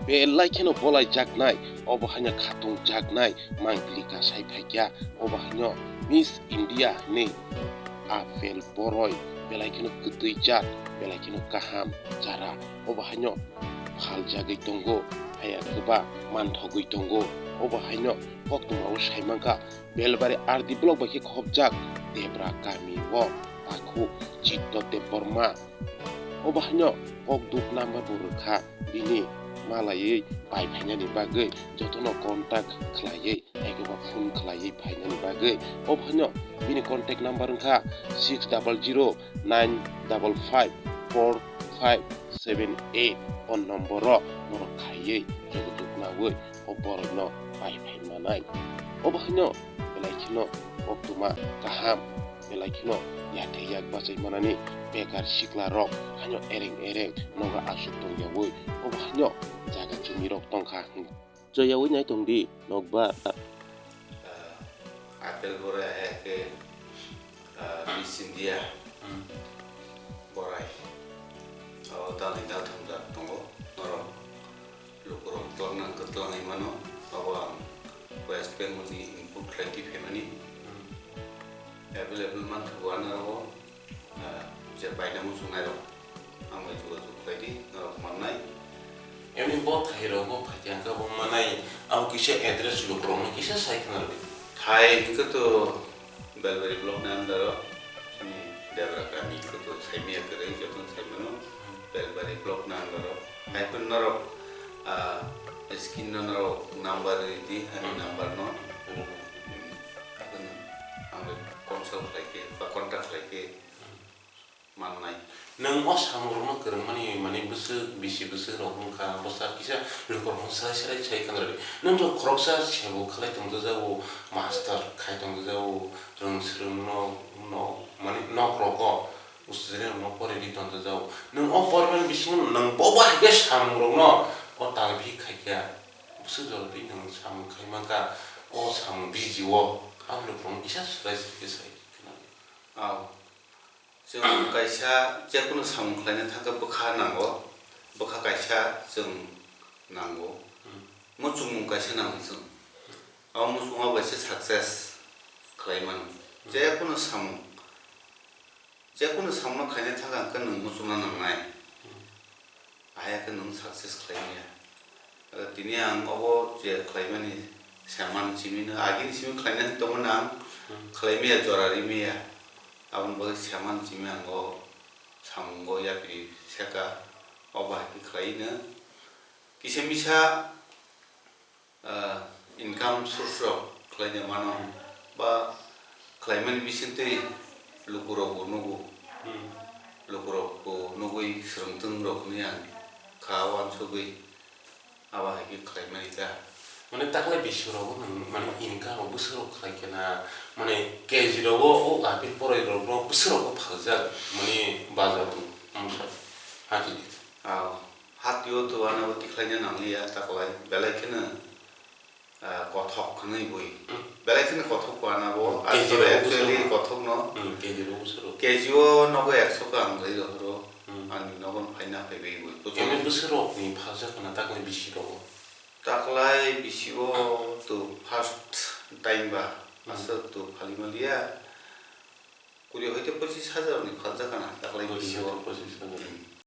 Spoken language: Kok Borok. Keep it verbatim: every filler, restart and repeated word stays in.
Belai kheno bolaijaknai, obo haino khatungjaknai mangpili kasai phaikha, obo haino Miss India hinwi apple boroi belai kheno kwtwijak, belai kheno kaham chara, obo haino phaljagwi tongo, haya kwba manthogwi tongo, obo haino koktwmao saimankha Belbari R D block bai khe khopjak Debra kami o takhuk Chitto Debbarma. Obo haino kok duk number bo rwkha bini malaiwi pai phainani bagwi jotono contact khlaiwi, haikhe ba phone khlaiwi phainani bagwi. Obo haino bini contact number wngkha six double zero nine double five four five seven eight. O number o norok khaiwi jogojog nawi o borokno pai phai manai. Obo haino belai kheno koktwma kaham, belai kheno yathek yak bachai manani bekar sikla rok haino ereng ereng nogo aswk tongyawi obo haino jaga chumi rok tongkha hwn. Choyawi nai tongdi nokbar. Ah, apple borai hai khe, ah, Miss India borai. O dalni daltham jat tongo norok. Lukurok twlangna hwnkhe twlangwi mano, abo ang West Bengal ni input khlai twi phaimani. Hmm. Available manthogo ano abo, ah, je paina muchungnairok ang bai jogajog khlai di, norok mannai. Emni bo thai rok bo phaikha hwnkhe bo manai, abo kisa address lukurokno kisa sai khna rwdi. Thai hwnkhe to Belbari block ni under o chini Debra kami khe to saimaya kwrwi, jotono saimano Belbari block ni under o. Hai phano norok, ah, screen no norok number ridi, ani number no. Ang consult khlai khe ba contact khlai khe mannai. Nwng o samung rokno kwrwngmani, mani bwswk, bisi bwswk rok wngkha, bwsa kisa lukurokno swrai swrai sai khna rwdi. Nwng to khoroksa sebo khlai tongjago, master khai tongjago, rwng swrwng no, no, mani nok rogo, student rokno pori di tongjago. Nwng o pormani bisingo nwng bobo hai khe samung rokno o talbi khai kha. Bwswk jora twi nwng samung khai mankha, o samung bisi o, abo lukurokno kisa swrai swrai khe sai khna rwdi. Aw. Chwng kaisa jekunu samung khlaina thangkhe bwkha nango, bwkha kaisa chwng nango, Hmm. muchungmung kaisa nango chwng. Abo muchungma bai se success khlai mano. Hmm. Jekunu samung, jekunu samungno khlaina thangkhe hwnkhe nwng muchungna nangnai. Hmm. Ahai khe nwng success khlai manya. Tini ang obo je khlaimani seman simi no, agini simi khlainani tongmani ang Hmm. khlai maya, jora ri maya. Aboni bagwi seman simi ang o samungo yapri seka, obo hai khe khlai no. Kisa misa, ah, income source rok khlaina mano, ba khlaimani bisingtwi lukurokbo nugo, Hmm. lukurokbo nugwi swrwngtwng rok hinwi ang kha uansugwi abo hai khe khlaimani ta. Mane taklai bisi rok nwng mane income rok bwswk rok khlai khe na, mane K G rogo o apple poroi rok no bwswk rok phaljak mane bazar o, wngkha, hati. Ah, hatio to ano tikhlaina nangliya taklai, belai kheno, ah, kothok hwnwi bui. Hmm. Belai kheno kothok ko ano bo, Hmm, asole K G rogo actually bwswk rok. Kothok no. Hmm, K G rogo bwswk rok. K G o nogo ekso ka ang lai rohoro, Hmm. ani nogo phaina phaibai bui. Ene bwswk rok ni phaljak khna taklai bisi rogo. Taklai bisi o to first time ba, Hmm. aswk to phali maliya. Kuri hoite pochis hajar ni phaljak khna taklai bisi o. Pochis hajar, pochis hajar. Hmm.